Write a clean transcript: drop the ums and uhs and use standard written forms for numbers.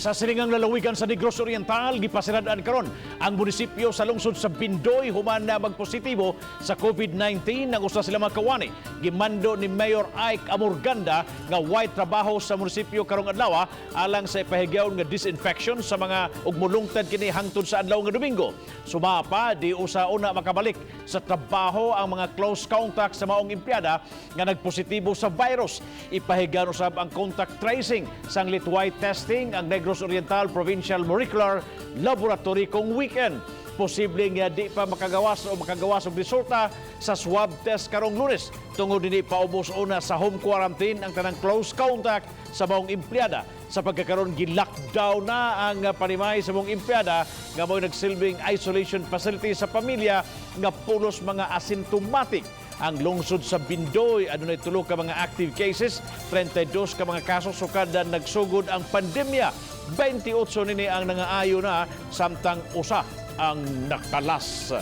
Sa silingang lalawigan sa Negros Oriental, gipasirad-an karon ang munisipyo sa lungsod sa Bindoy human na magpositibo sa COVID-19 ang usa sila mga kawani. Gimando ni Mayor Ike Amorganda nga way trabaho sa munisipyo karong adlaw alang sa ipahigyaw nga disinfection sa mga ug mulungtad kini hangtod sa adlaw nga Domingo. Suma pa, di usa una makabalik sa trabaho ang mga close contact sa maong empleyada nga nagpositibo sa virus. Ipahigyan usab ang contact tracing sanglit way testing ang Negros Oriental Provincial Molecular Laboratory kung weekend. Posible nga di pa makagawas o makagawas og resulta sa swab test karong Lunes. Tungod dinhi, paubos una sa home quarantine ang tanang close contact sa maong empleyada. Sa pagkakaroon, gi-lockdown na ang panimay sa maong empleyada nga mo'y nagsilbing isolation facility sa pamilya nga pulos mga asymptomatic. Ang lungsod sa Bindoy adunay 3 ka mga active cases, 32 ka mga kaso sukad na nagsugod ang pandemya. 28 nini ang nangaayo na samtang 1 ang nakalas.